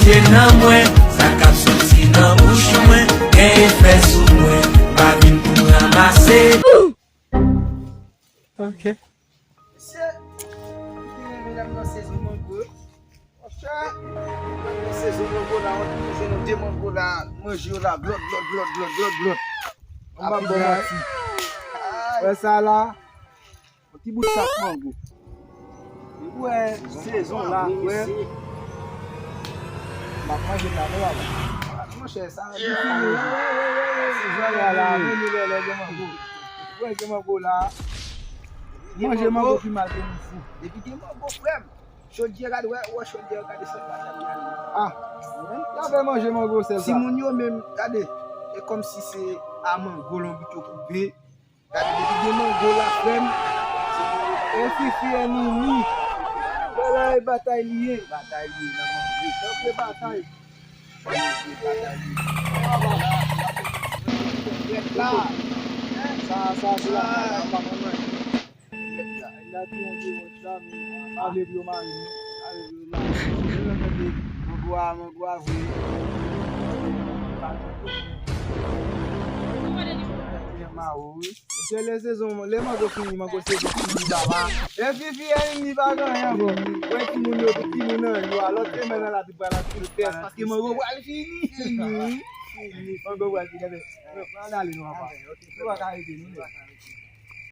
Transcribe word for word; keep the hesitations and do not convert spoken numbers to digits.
Te nan mwen, sa k ap soti nan bouch mwen, gen efè sou mwen, pa vin pou ranmase. Ok. Mesye, mesye, medam nan sezon mango. Monchè, nan sezon mango la, mwen te jwenn de mango la, manje yo la, glòt, glòt, glòt, glòt, glòt, glòt. Anba bon manti. Wè sa la, yon ti bout sak mango. Ou wè sezon la, frè. M ap manje la, non, papa. Monchè, sa, li fini, wi. Sezon la, la, vini lè, lè gen mango. Ou wè gen mango la. Manje mango pi mal ke moun fou. Depi gen mango, frè m. Chodyè, gade, wè, wè chodyè, gade sa, gade sa. Ah. Lave manje mango sèl sa. Timoun yo menm, gade, e kòmsi se a mango lonbrit yo koupe. Gade, depi gen mango la, frè m. E Fifi, e Nini. Wè la, e batay li ye. Batay li ye nan mango. Tanpri batay. Batay li ye. Sa, sa, se la, pa konn manje. Nèg la tou yon ti wont sa, men pa vle pou yo mare nou. Pa vle pou yo mare nou. Yo nan tande mango a, mango a vre. Gen mawo, wi. Se lè sezon, lè mango fini, mango sezon fini, papa. E Fifi, e Nini pa gen anyen ankò. Wè timoun yo, tout timoun nan yo. Alò, te men nan la, tout pral ap fè tès, paske mango pral fini. Fini, fini. Mango pral fini, men. Ann ale, non, papa. Nou pa ka rete, nou.